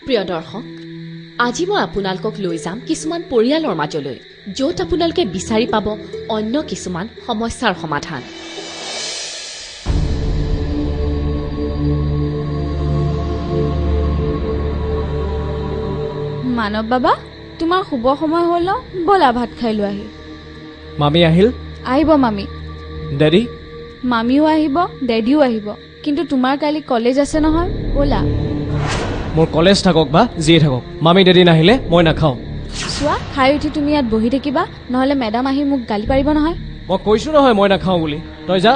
প্ৰিয় দৰ্শক, আজি মই আপোনালোকক লৈ যাম কিছুমান পৰিয়ালৰ মাজলৈ, য'ত আপোনালোকে বিচাৰি পাব অন্য কিছুমান সমস্যাৰ সমাধান। মানৱ বাবা, তোমাৰ শুভ সময় হ'ল, ব'লা ভাত খাই লোৱাহি। মামী আহিল? আহিব মামী। ডেডি? মামীও আহিব, ডেডিও আহিব, কিন্তু তোমাৰ কালি কলেজ আছে নহয়, ব'লা। মোৰ কলেজ থাকক বা যিয়ে থাকক, মামী ডেডি নাহিলে মই নাখাওঁ। চোৱা, খাই উঠি তুমি ইয়াত বহি থাকিবা, নহ'লে মেডাম আহি মোক গালি পাৰিব নহয়। মই কৈছো নহয় মই নাখাওঁ বুলি, তই যা।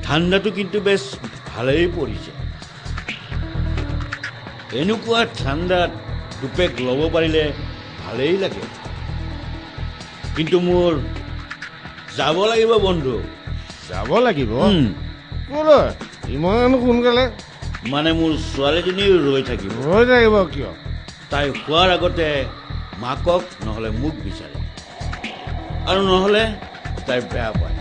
ঠাণ্ডাটো কিন্তু বেছ ভালেই পৰিছে। এনেকুৱা ঠাণ্ডাত দুপেক ল'ব পাৰিলে ভালেই লাগে। কিন্তু মোৰ যাব লাগিব বন্ধু। যাব লাগিব? ক'লৈ ইমান সোনকালে? মানে মোৰ ছোৱালীজনীও ৰৈ থাকিব। ৰৈ থাকিব কিয়? তাই শোৱাৰ আগতে মাকক নহ'লে মোক বিচাৰে, আৰু নহ'লে তাই বেয়া পায়।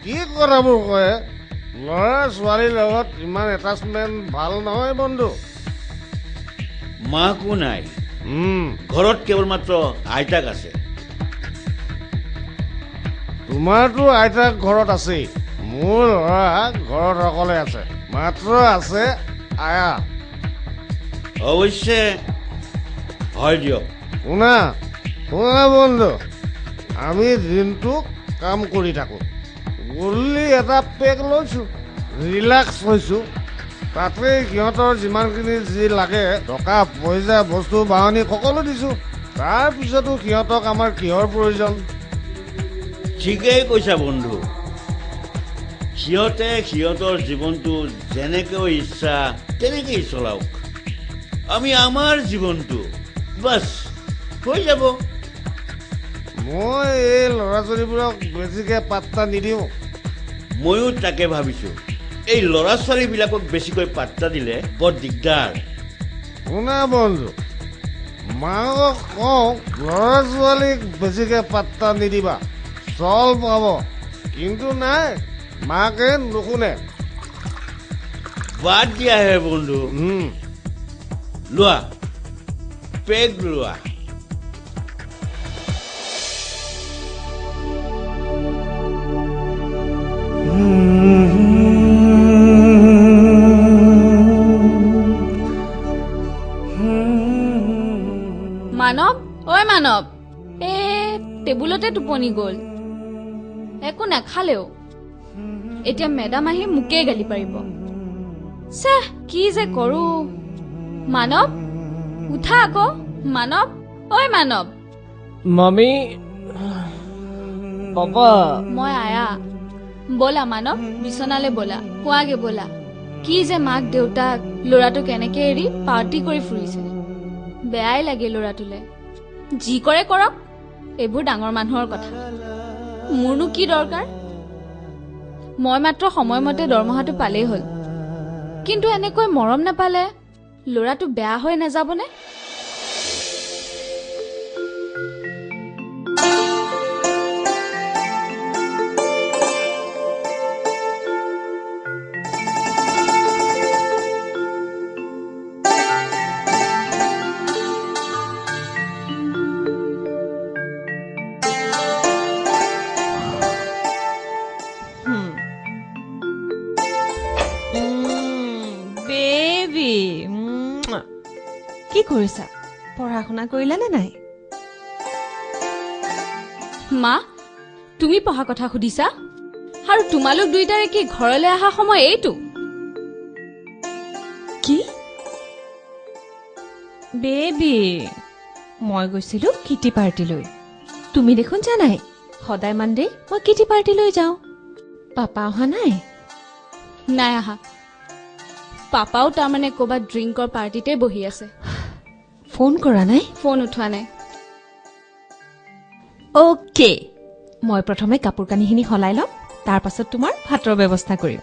কি কথাবোৰ কয়? ল'ৰা ছোৱালীৰ লগত ইমান এটাচমেণ্ট ভাল নহয় বন্ধু। মাকো নাই ঘৰত, কেৱল মাত্ৰ আইতাক আছে। তোমাৰতো আইতাক ঘৰত আছেই, মোৰ ল'ৰা ঘৰত অকলে আছে, মাত্ৰ আছে আয়া। অৱশ্যে হয় দিয়ক। শুনা শুনা বন্ধু, আমি দিনটো কাম কৰি থাকোঁ, গধূলি এটা পেক লৈছোঁ, ৰিলেক্স হৈছোঁ, তাতে সিহঁতৰ যিমানখিনি যি লাগে টকা পইচা বস্তু বাহনি সকলো দিছোঁ। তাৰপিছতো সিহঁতক আমাৰ কিহৰ প্ৰয়োজন? ঠিকেই কৈছা বন্ধু, সিহঁতে সিহঁতৰ জীৱনটো যেনেকৈ ইচ্ছা তেনেকেই চলাওক, আমি আমাৰ জীৱনটো বাছ হৈ যাব। মই এই ল'ৰা ছোৱালীবোৰক বেছিকৈ পাত্তা নিদিওঁ। ময়ো তাকে ভাবিছোঁ, এই ল'ৰা ছোৱালীবিলাকক বেছিকৈ পাত্তা দিলে বৰ দিগদাৰ। শুনা বন্ধু, মাকক কওঁ ল'ৰা ছোৱালীক বেছিকৈ পাত্তা নিদিবা, চল পাব। কিন্তু নাই, মাকে নুশুনে। বাদ দিয়াহে বন্ধু। লোৱা পেগ লোৱা। মানৱ, ঐ মানৱ, এই টেবুলতে টোপনি গ'ল, একো নাখালেও। এতিয়া মেডাম আহি মোকেই গালি পাৰিব। চেহ, কি যে কৰোঁ। মানৱ উঠা আকৌ, মানৱ, ঐ মানৱ। মামী, পাপা। মই আয়া। ব'লা মানৱ, বিচনালে ব'লা, কোৱাগে ব'লা। কি যে মাক দেউতাক ল'ৰাটোক এনেকে এৰি পাৰ্টি কৰি ফুৰিছে, বেয়াই লাগে ল'ৰাটোলে। যি কৰে কৰক, এইবোৰ ডাঙৰ মানুহৰ কথা, মোৰনো কি দৰকাৰ? মই মাত্ৰ সময়মতে দৰমহাটো পালেই হ'ল। কিন্তু এনেকৈ মৰম নাপালে ল'ৰাটো বেয়া হৈ নাযাবনে? কি কৰিছা? পঢ়া শুনা কৰিলা নে নাই? মা, তুমি পঢ়া কথা সুধিছা? আৰু তোমালোক দুইটাৰে কি ঘৰলৈ অহা সময় এইটো? কি বেবী, মই গৈছিলো কিটি পাৰ্টিলৈ। তুমি দেখোন জানাই সদায় মানডে মই কিটি পাৰ্টিলৈ যাওঁ। পাপা অহা নাই? নাই অহা। পাপাও তাৰমানে ক'ৰবাত ড্ৰিংকৰ পাৰ্টিতে বহি আছে। ফোন কৰা নাই? ফোন উঠোৱা নাই। অ'কে, মই প্ৰথমে কাপোৰ কানিখিনি সলাই ল'ম, তাৰ পাছত তোমাৰ ভাতৰ ব্যৱস্থা কৰিম।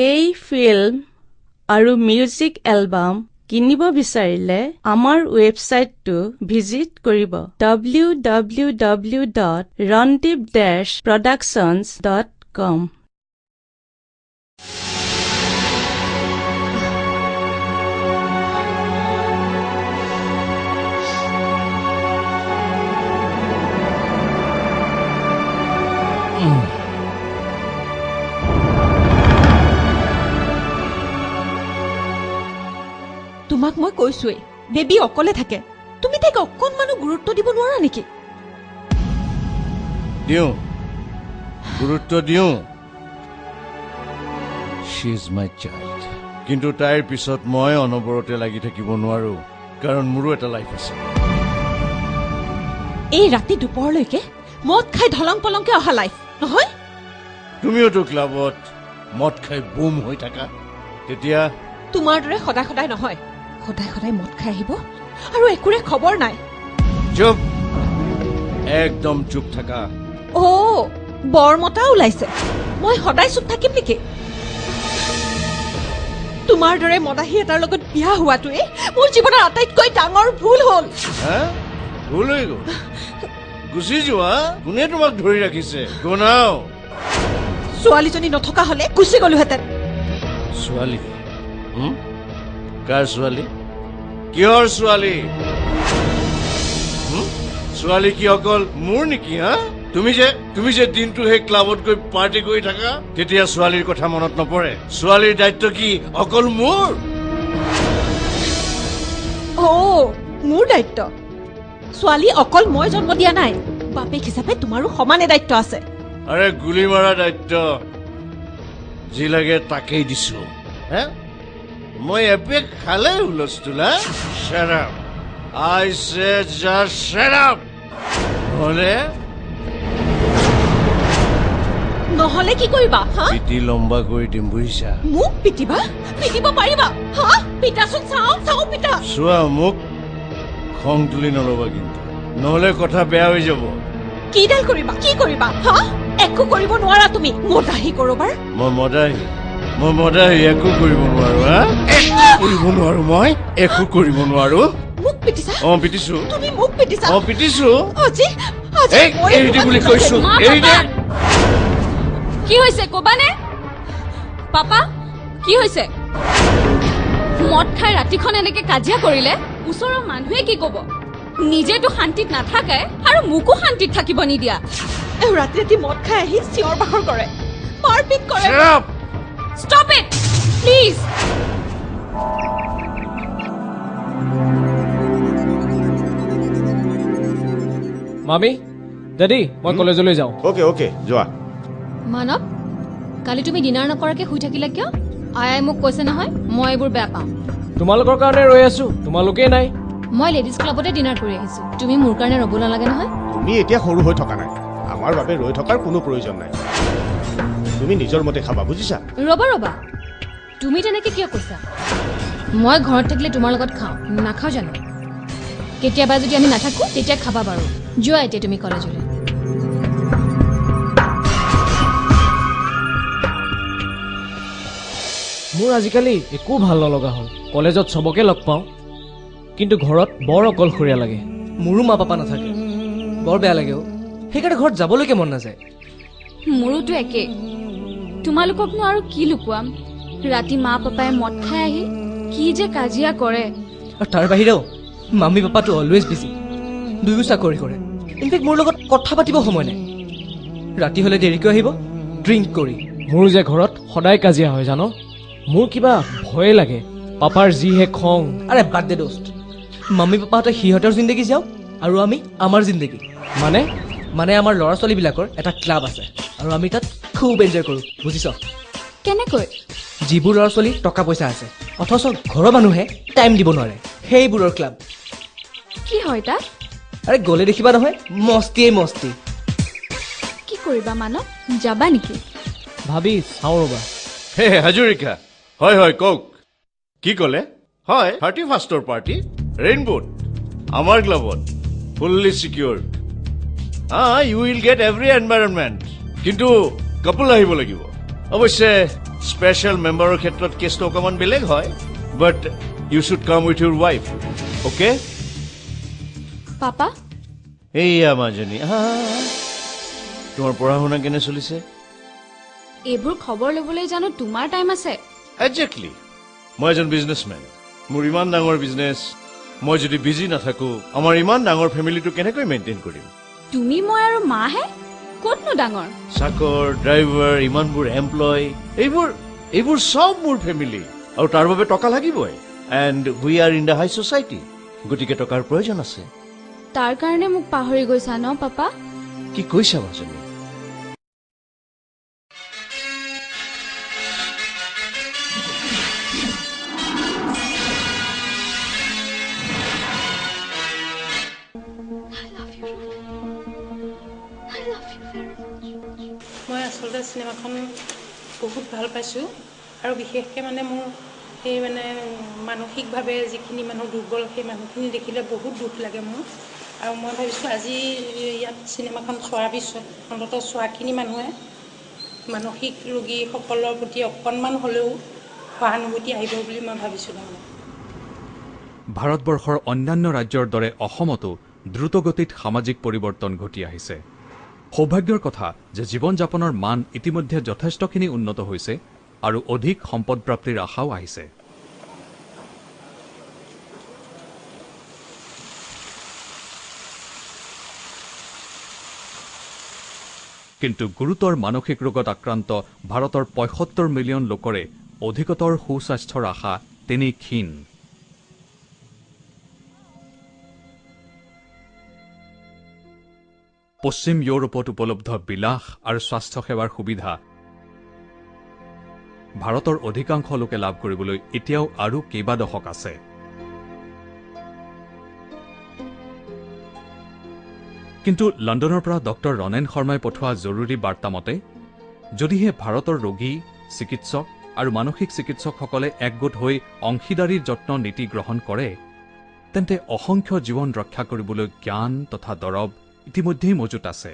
এই ফিল্ম আৰু মিউজিক এলবাম কিনিব বিচাৰিলে আমাৰ ৱেবছাইটটো ভিজিট কৰিব www.randeep-productions.com। তোমাক মই কৈছোৱেই, বেবী অকলে থাকে, তুমি তাইক অকণমানো গুৰুত্ব দিব নোৱাৰা নেকি? দিওঁ, গুৰুত্ব দিওঁ। She is my child. কিন্তু তাইৰ পিছত মই অনবৰতে লাগি থাকিব নোৱাৰো, কাৰণ মোৰো এটা লাইফ আছে। এই ৰাতি দুপৰলৈকে মদ খাই ঢলং পলংকে অহা লাইফ নহয়? তুমিওতো ক্লাবত মদ খাই বুম হৈ থাকা, তেতিয়া তোমাৰ দৰে সদায় সদায় নহয়, সদায় সদায় মদ খাই আহিব আৰু একোৰে খবৰ নাই। চুপ, একদম চুপ থাকা। অ, বৰমতা ওলাইছে। মই সদায় চুপ থাকিম নেকি? তোমাৰ দৰে মদাহী এটাৰ লগত বিয়া হোৱাটোৱে মোৰ জীৱনৰ আটাইতকৈ ডাঙৰ ভুল হ'ল। ভুল হৈ গ'ল? গুচি যোৱা, কোনে তোমাক ধৰি ৰাখিছে? গনাও। ছোৱালীজনী নথকা হ'লে গুচি গ'লোহেঁতেন। ছোৱালী? কাৰ ছোৱালী? কিহৰ ছোৱালী? ছোৱালী কি অকল মোৰ নেকি? হা, তুমি যে দিনটো সেই ক্লাবত গৈ পাৰ্টি কৰি থাকা, তেতিয়া ছোৱালীৰ কথা মনত নপৰে? ছোৱালীৰ দায়িত্ব কি অকল মোৰ? অ, মোৰ দায়িত্ব? ছোৱালী অকল মই জন্ম দিয়া নাই, বাপেক হিচাপে তোমাৰো সমানে দায়িত্ব আছে। আৰে গুলি মৰা দায়িত্ব যি লাগে তাকেই দিছো। হে, মই এপেক খালে হুলস্থুল। Shut up. I said just shut up. নহ'লে নহ'লে কি কৰিবা? হা, পিটি লম্বা কৰি দিম, বুজিছা? মোক পিটিবা? পিটিব পাৰিবা? হা, পিটাচোন, চাওঁ চাওঁ পিটা। চোৱা, মোক খং তুলি নল'বা কিন্তু, নহ'লে কথা বেয়া হৈ যাব। কিডাল কৰিবা? কি কৰিবা? হা, একো কৰিব নোৱাৰা তুমি, মদাহী কৰবাৰ। মই মদাহী? মই মদাহী, একো কৰিব নোৱাৰো। হা, একো কৰিব নোৱাৰো, মই একো কৰিব নোৱাৰো। মোক পিটিছা? অ, পিটিছো। তুমি মোক পিটিছা? অ, পিটিছো। আজি আজি এৰি দে বুলি কৈছো, এৰি দে। কি হৈছে কবানে? পাপা, কি হৈছে? মদ খাই ৰাতিখন এনেকে কাজিয়া কৰিলে ওচৰৰ মানুহে কি ক'ব? নিজেতো শান্তিত নাথাকে আৰু মোকো শান্তিত থাকিব নিদিয়া। ৰাতি ৰাতি মদ খাই আহি চিঞৰ বাখৰ কৰে, মাৰপিট কৰে। Stop it please. মামী, দাদী, মই কলেজলৈ যাওঁ। অ'কে অ'কে, যোৱা। মানৱ, কালি তুমি ডিনাৰ নকৰাকে শুই থাকিলা কিয়? আয়াই মোক কৈছে নহয়, মই এইবোৰ বেয়া পাওঁ। তোমালোকৰ কাৰণে ৰৈ আছো, তোমালোকেই নাই। মই লেডিজ ক্লাবতে ডিনাৰ কৰি আহিছো, তুমি মোৰ কাৰণে ৰ'ব নালাগে নহয়। তুমি এতিয়া সৰু হৈ থকা নাই, আমাৰ বাবে ৰৈ থকাৰ কোনো প্ৰয়োজন নাই। তুমি নিজৰ মতে খাবা, বুজিছা? ৰ'বা ৰ'বা, তুমি তেনেকে কিয় কৈছা? মই ঘৰত থাকিলে তোমাৰ লগত খাওঁ, নাখাওঁ জানো? কেতিয়াবা যদি আমি নাথাকো তেতিয়া খাবা বাৰু। যোৱা এতিয়া তুমি কলেজলৈ। মোৰ আজিকালি একো ভাল নলগা হ'ল। কলেজত চবকে লগ পাওঁ, কিন্তু ঘৰত বৰ অকলশৰীয়া লাগে। মোৰো মা পাপা নাথাকে, বৰ বেয়া লাগে। সেইকাৰণে ঘৰত যাবলৈকে মন নাযায়। মোৰোতো একেই। তোমালোককনো আৰু কি লুকুৱাম? ৰাতি মা পাপাই মদ খাই আহি কি যে কাজিয়া কৰে। আৰু তাৰ বাহিৰেও মামী পাপাটো অলৱেজ বিজি, দুয়ো চাকৰি কৰে। ইনফেক্ট মোৰ লগত কথা পাতিব সময় নাই। ৰাতি হ'লে দেৰিকৈ আহিব ড্ৰিংক কৰি। মোৰো যে ঘৰত সদায় কাজিয়া হয় জানো, মোৰ কিবা ভয়ে লাগে। পাপাৰ যিহে খং। আৰে বাদ দে দোস্ত, মামী পাপাহঁতে সিহঁতৰ জিন্দগী যাওক আৰু আমি আমাৰ জিন্দগী। মানে মানে আমাৰ ল'ৰা ছোৱালীবিলাকৰ এটা ক্লাব আছে আৰু আমি তাত খুব এনজয় কৰোঁ, বুজিছ? কেনেকৈ? যিবোৰ ল'ৰা ছোৱালী টকা পইচা আছে অথচ ঘৰৰ মানুহে টাইম দিব নোৱাৰে, সেইবোৰৰ ক্লাব। কি হয় তাত? আৰে গ'লে দেখিবা নহয়, মস্তিয়েই মস্তি। কি কৰিবা মানৱ, যাবা নেকি? ভাবি চাওঁ ৰ'বা। হে হাজৰিকা, হয় হয় কওক, কি ক'লে? হয়, 31ৰ পাৰ্টি ৰেইনবোত, আমাৰ ক্লাবত, ফুল্লি চিকিউৰ্ড। হা, you will get every environment, কিন্তু কাপল আহিব লাগিব। অৱশ্যে স্পেচিয়েল মেম্বাৰৰ ক্ষেত্ৰত কেছটো অকণমান বেলেগ হয়, but you should come with your wife, okay? Papa? এইয়া মাজনী, তোমাৰ পঢ়া শুনা কেনে চলিছে? এইবোৰ খবৰ ল'বলৈ জানো তোমাৰ টাইম আছে? একজেক্টলি, মই এজন বিজনেছমেন, মোৰ ইমান ডাঙৰ বিজনেছ, মই যদি বিজি নাথাকো আমাৰ ইমান ডাঙৰ ফেমিলিটো কেনেকৈ মেইনটেইন কৰিম? তুমি, মই আৰু মাহে ক'তনো ডাঙৰ? চাকৰ, ড্ৰাইভাৰ, ইমানবোৰ এমপ্লয়, এইবোৰ চব মোৰ ফেমিলি আৰু তাৰ বাবে টকা লাগিবই। And we are in the high society, গতিকে টকাৰ প্ৰয়োজন আছে। তাৰ কাৰণে মোক পাহৰি গৈছা ন পাপা? কি কৈছা মাজনী? মই আচলতে চিনেমাখন বহুত ভাল পাইছোঁ আৰু বিশেষকৈ মানে মোৰ সেই মানে মানসিকভাৱে যিখিনি মানুহ দুৰ্বল সেই মানুহখিনি দেখিলে বহুত দুখ লাগে মোৰ। আৰু মই ভাবিছোঁ আজি ইয়াত চিনেমাখন চোৱাৰ পিছত অন্ততঃ চোৱাখিনি মানুহে মানসিক ৰোগীসকলৰ প্ৰতি অকণমান হ'লেও সহানুভূতি আহিব বুলি মই ভাবিছোঁ। তাৰমানে ভাৰতবৰ্ষৰ অন্যান্য ৰাজ্যৰ দৰে অসমতো দ্ৰুতগতিত সামাজিক পৰিৱৰ্তন ঘটি আহিছে। সৌভাগ্যৰ কথা যে জীৱন যাপনৰ মান ইতিমধ্যে যথেষ্টখিনি উন্নত হৈছে আৰু অধিক সম্পদপ্ৰাপ্তিৰ আশাও আহিছে। কিন্তু গুৰুতৰ মানসিক ৰোগত আক্ৰান্ত ভাৰতৰ ৭৫ মিলিয়ন লোকৰে অধিকতৰ সুস্বাস্থ্যৰ আশা তেনেই ক্ষীণ। পশ্চিম ইউৰোপত উপলব্ধ বিলাস আৰু স্বাস্থ্যসেৱাৰ সুবিধা ভাৰতৰ অধিকাংশ লোকে লাভ কৰিবলৈ এতিয়াও আৰু কেইবা দশক আছে। কিন্তু লণ্ডনৰ পৰা ডক্টৰ ৰণেন শৰ্মাই পঠোৱা জৰুৰী বাৰ্তা মতে, যদিহে ভাৰতৰ ৰোগী, চিকিৎসক আৰু মানসিক চিকিৎসকসকলে একগোট হৈ অংশীদাৰীৰ যত্ন নীতি গ্ৰহণ কৰে, তেন্তে অসংখ্য জীৱন ৰক্ষা কৰিবলৈ জ্ঞান তথা দৰৱ ইতিমধ্যেই মজুত আছে।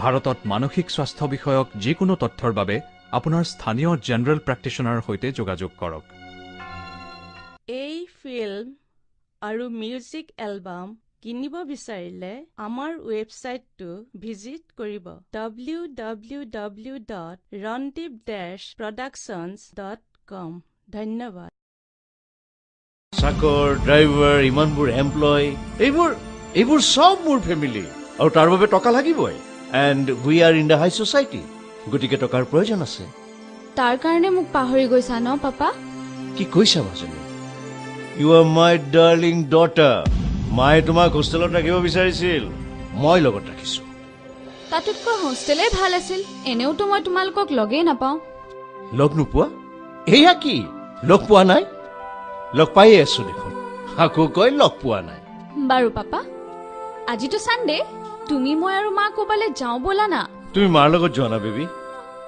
ভাৰতত মানসিক স্বাস্থ্য বিষয়ক যিকোনো তথ্যৰ বাবে আপোনাৰ স্থানীয় জেনেৰেল প্ৰেক্টিচনাৰৰ সৈতে যোগাযোগ কৰক। এই ফিল্ম আৰু মিউজিক এলবাম কিনিব বিচাৰিলে আমাৰ ৱেবছাইটটো ভিজিট কৰিব www.randeep-productions.com। ধন্যবাদ। চাকৰ, ড্ৰাইভাৰ, ইমানবোৰ এমপ্লয়, এইবোৰ চব মোৰ ফেমিলি আৰু তাৰ বাবে টকা লাগিবই। And we are in the high society, গতিকে টকাৰ প্ৰয়োজন আছে। তাৰ কাৰণে মোক পাহৰি গৈছা ন পাপা? কি কৈছা মাজনী? You are my darling daughter. মায়ে তোমাক হোষ্টেলত ৰাখিব বিচাৰিছিল, মই লগত ৰাখিছো। তাতোতকৈ হোষ্টেলেই ভাল আছিল, এনেওতো মই তোমালোকক লগেই নাপাওঁ। লগ নোপোৱা? এয়া কি, লগ পোৱা নাই? লগ পায়ে আছো দেখোন, আকৌ কয় লগ পোৱা নাই। বাৰু পাপা, আজিতো ছানডে, তুমি মই আৰু মা ক'বালৈ যাওঁ ব'লা না। তুমি মাৰ লগত যোৱা না বেবী,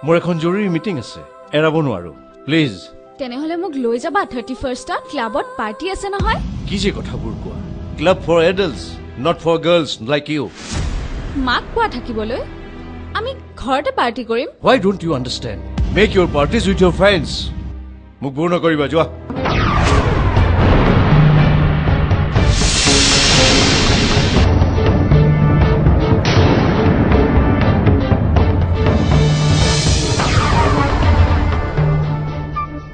মোৰ এখন জৰুৰী মিটিং আছে, এৰাব নোৱাৰো, প্লিজ। তেনেহ'লে মোক লৈ যাবা 31st ক্লাবত পাৰ্টি আছে নহয়। কি যে কথাবোৰ কোৱা, club for adults, not for girls like you. মাক কোৱা থাকিবলৈ, আমি ঘৰতে পাৰ্টি কৰিম। Why don't you understand? Make your parties with your friends. মোক বোৰ নকৰিবা, যোৱা।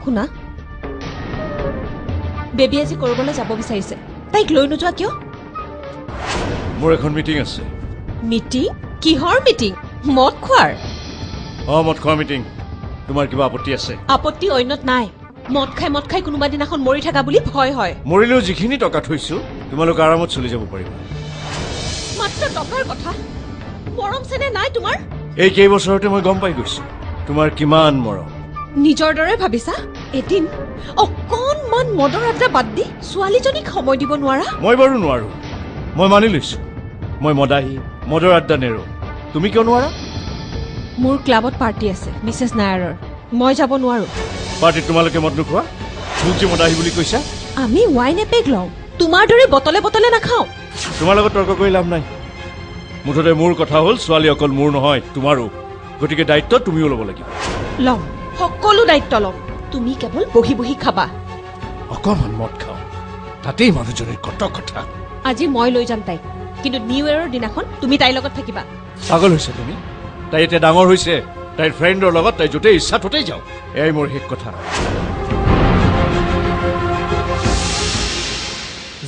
শুনা, বেবী আজি কৰবালৈ যাব বিচাৰিছে, তাইক লৈ নোযোৱা কিয়? মোৰ এখন মিটিং আছে। মিটিং? কিহৰ মিটিং? মদ খোৱাৰ? অ, মদ খোৱা মিটিং। তোমাৰ কিবা আপত্তি আছে? আপত্তি অন্যত নাই, মদ খাই মদ খাই কোনোবা দিনাখন মৰি থাকা বুলি ভয় হয়। মৰিলেও যিখিনি টকা থৈছো তোমালোক আৰামত চলি যাব পাৰিবা। মাত্ৰ টকাৰ কথা, মৰম চেনেহ নাই তোমাৰ? এই কেইবছৰতে মই গম পাই গৈছো তোমাৰ কিমান মৰম। নিজৰ দৰে ভাবিছা? এদিন অকণমান মদৰ আড্ডা বাদ দি ছোৱালীজনীক সময় দিব নোৱাৰা? মই বাৰু নোৱাৰো, মই মানি লৈছো, মই মদাহী, মদৰ আড্ডা নেৰো। তুমি কিয় নোৱাৰা? মোৰ ক্লাবত পাৰ্টি আছে মিছেছ নায়াৰৰ, মই যাব নোৱাৰো। পাৰ্টিত তোমালোকে মদ নোখোৱা? মোক যে মদাহী বুলি কৈছা? আমি ৱাইন এপেগ লওঁ, তোমাৰ দৰে বটলে বটলে নাখাওঁ। তোমাৰ লগত তৰ্ক কৰি লাভ নাই। মুঠতে মোৰ কথা হ'ল, ছোৱালী অকল মোৰ নহয় তোমাৰো, গতিকে দায়িত্ব তুমিও ল'ব লাগিব। ল'ম, সকলো দায়িত্ব ল'ম, তুমি কেৱল বহি বহি খাবা। অকণমান মদ খাওঁ, তাতেই মানুহজনীৰ কত কথা। আজি মই লৈ যাম তাইক, কিন্তু নিউ ইয়েৰৰ দিনাখন তুমি তাইৰ লগত থাকিবা। পাগল হৈছে তুমি? তাই এতিয়া ডাঙৰ হৈছে, তাইৰ ফ্ৰেণ্ডৰ লগত তাই য'তেই ইচ্ছা ত'তেই যাওক, এয়াই মোৰ শেষ কথা।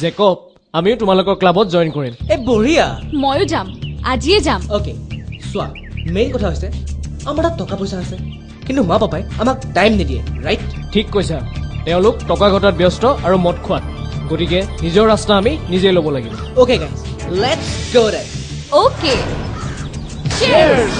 জেকব, আমিও তোমালোকৰ ক্লাবত জইন কৰিম। এই বঢ়িয়া, ময়ো যাম, আজিয়ে যাম। অ'কে, চোৱা, মেইন কথা হৈছে আমাৰ তাত টকা পইচা আছে, কিন্তু মা পাপাই আমাক টাইম নিদিয়ে, ৰাইট? ঠিক কৈছা, তেওঁলোক টকা ঘটাত ব্যস্ত আৰু মদ খোৱাত, গতিকে নিজৰ ৰাস্তা আমি নিজেই ল'ব লাগিব। Okay guys, let's go then. Okay, cheers.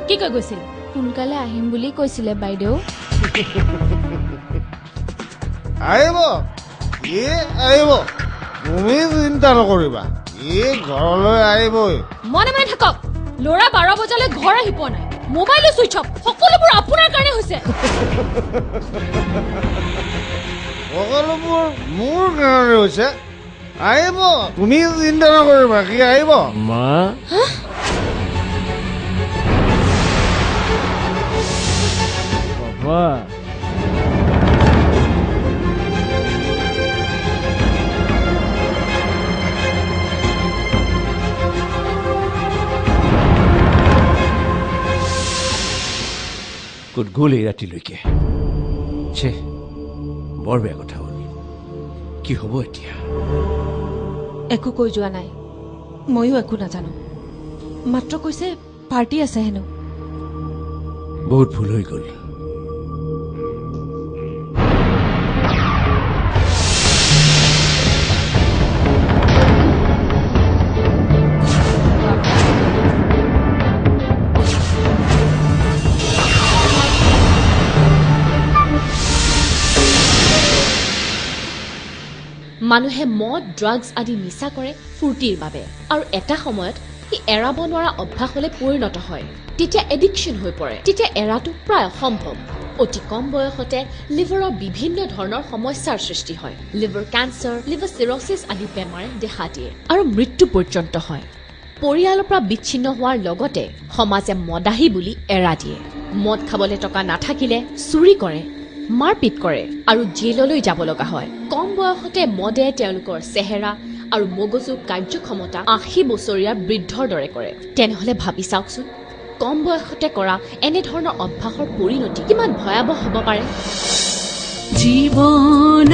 কি কৈ গৈছিল? সোনকালে আহিম বুলি কৈছিলে বাইদেউ। আহিব, ই আহিব, তুমি চিন্তা নকৰিবা, ই ঘৰলৈ আহিবই। মনে মনে থাকক, ল'ৰা 12 বজালৈ ঘৰ আহি পোৱা নাই, মোবাইলো চুইচ অফ, সকলোবোৰ আপোনাৰ কাৰণে হৈছে। সকলোবোৰ মোৰ কাৰণে হৈছে। আহিব, তুমি চিন্তা নকৰিবা, সি আহিব। মা, বাবা, ক'ত গ'ল এই ৰাতিলৈকে? ছে, বৰ বেয়া কথা হ'ল। কি হ'ব এতিয়া? একো কৈ যোৱা নাই, ময়ো একো নাজানো। মাত্ৰ কৈছে পাৰ্টি আছে হেনো। বহুত ভুল হৈ গ'ল। মানুহে মদ, ড্ৰাগছ আদি নিচা কৰে ফূৰ্তিৰ বাবে, আৰু এটা সময়ত সি এৰাব নোৱাৰা অভ্যাসলৈ পৰিণত হয়। তেতিয়া এডিকশ্যন হৈ পৰে, তেতিয়া এৰাটো প্ৰায় অসম্ভৱ। অতি কম বয়সতে লিভাৰৰ বিভিন্ন ধৰণৰ সমস্যাৰ সৃষ্টি হয়। লিভাৰ কেঞ্চাৰ, লিভাৰ চিৰ'ছিছ আদি বেমাৰে দেখা দিয়ে আৰু মৃত্যু পৰ্যন্ত হয়। পৰিয়ালৰ পৰা বিচ্ছিন্ন হোৱাৰ লগতে সমাজে মদাহী বুলি এৰা দিয়ে। মদ খাবলৈ টকা নাথাকিলে চুৰি কৰে, মাৰপিট কৰে আৰু জেললৈ যাব লগা হয়। কম বয়সতে মদে তেওঁলোকৰ চেহেৰা আৰু মগজুৰ কাৰ্যক্ষমতা 80 বছৰীয়া বৃদ্ধৰ দৰে কৰে। তেনেহ'লে ভাবি চাওকচোন, কম বয়সতে কৰা এনেধৰণৰ অভ্যাসৰ পৰিণতি কিমান ভয়াৱহ হ'ব পাৰে। জীৱনৰ